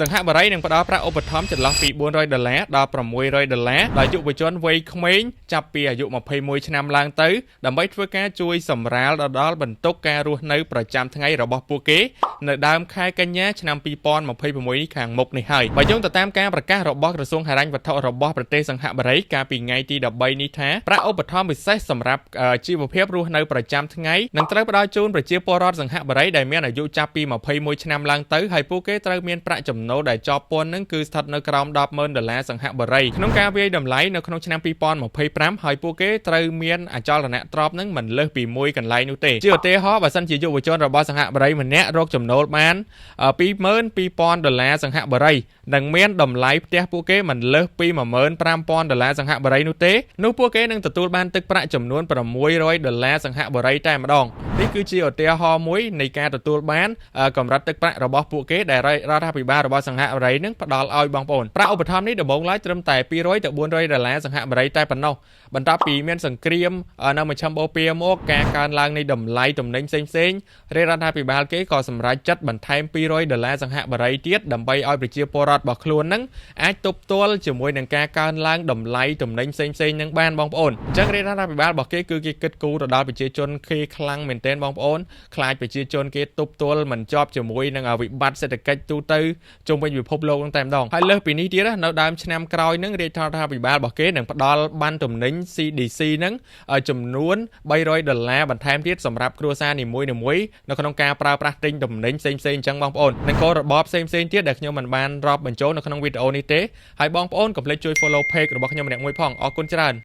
សង្ហបុរីនឹងផ្ដល់ប្រាក់ឧបត្ថម្ភចន្លោះពី400ដុល្លារដល់600ដុល្លារដល់យុវជនវ័យក្មេងចាប់ពីអាយុ21ឆ្នាំឡើងទៅដើម្បីធ្វើការជួយសម្រាលដល់បន្ទុកការរស់នៅប្រចាំថ្ងៃរបស់ពួកគេនៅដើមខែកញ្ញាឆ្នាំ2026នេះខាងមុខនេះហើយបើយោងទៅតាមការប្រកាសរបស់ក្រសួងហិរញ្ញវត្ថុរបស់ប្រទេសសង្ហបុរីកាលពីថ្ងៃទី13នេះថាប្រាក់ឧបត្ថម្ភពិសេសសម្រាប់ជីវភាពរស់នៅប្រចាំថ្ងៃនឹងត្រូវផ្ដល់ជូនប្រជាពលរដ្ឋសង្ហបុរីដែលមានអាយុចាប់ពី21ឆ្នាំឡើងទៅហើយពួកគេត្រូវមានប្រាក់ចំណូលដែលជាប់ពន្ធនឹងគឺស្ថិតនៅក្រោម100,000ដុល្លារសង្ហបុរីក្នុងការវាយតម្លៃនៅក្នុងឆ្នាំ2025ហើយពួកគេត្រូវមានអចលនទ្រព្យនឹងមិនលើសពីមួយកន្លែងនោះទេជាឧទាហរណ៍បើសិនជាយុវជនរបស់សង្ហបុរីម្នាក់រកចំណូលបាន22,000ដុល្លារសង្ហបុរីនិងមានតម្លៃផ្ទះពួកគេមិនលើសពី15,000ដុល្លារសង្ហបុរីនោះទេនោះពួកគេនឹងទទួលបានទឹកប្រាក់ចំនួន600ដុល្លារសង្ហបុរីតែម្ដងនេះគឺជាឧទាហរណ៍មួយនៃការទទួលបានកម្រិតទឹកប្រាក់របស់ពួកគេដែលរដ្ឋាភិបាលរបស់សង្ហបុរីនឹងផ្ដល់ឲ្យបងប្អូនប្រាក់ឧបត្ថម្ភនេះដំបូងឡើយត្រឹមតែ200ទៅ400ដុល្លារសង្ហបុរីតែប៉ុណ្ណោះបន្ទាប់ពីមានសង្គ្រាមនៅមជ្ឈិមបូព៌ាមកការកើនឡើងនៃតម្លៃទំនិញផ្សេងផ្សេងរាជរដ្ឋាភិបាលគេក៏សម្រេចចិត្តបន្ថែម200ដុល្លារសង្ហបុរីទៀតដើម្បីឲ្យប្រជាពលរដ្ឋរបស់ខ្លួននឹងអាចទប់ទល់ជាមួយនឹងការកើនឡើងតម្លៃទំនិញផ្សេងផ្សេងនឹងបានបងប្អូនអញ្ចឹងរាជរដ្ឋាភិបាលរបស់គេគឺគេគិតគូរទៅដល់ប្រជាជនគេខ្លាំងមែនទែនបងប្អូនខ្លាចប្រជាជនគេទប់ទល់មិនជាប់ជាមួយនឹងវិបត្តិសេដ្ឋកិច្ចទូទៅជុំវិញពិភពលោកនឹងតែម្ដងហើយលើសពីនេះទៀតនៅដើមឆ្នាំក្រោយនឹងរាជរដ្ឋាភិបាលរបស់គេនឹងផ្ដល់បានទំនិញ CDC នឹងចំនួន300ដុល្លារបន្ថែមទៀតសម្រាប់គ្រួសារនីមួយៗនៅក្នុងការប្រើប្រាស់ទិញទំនិញផ្សេងៗអញ្ចឹងបងប្អូននិងក៏របបផ្សេងៗទៀតដែលខ្ញុំមិនបានរាប់បញ្ចូលនៅក្នុងវីដេអូនេះទេហើយបងប្អូនកុំភ្លេចជួយ follow page របស់ខ្ញុំម្នាក់មួយផងអរគុណច្រើន។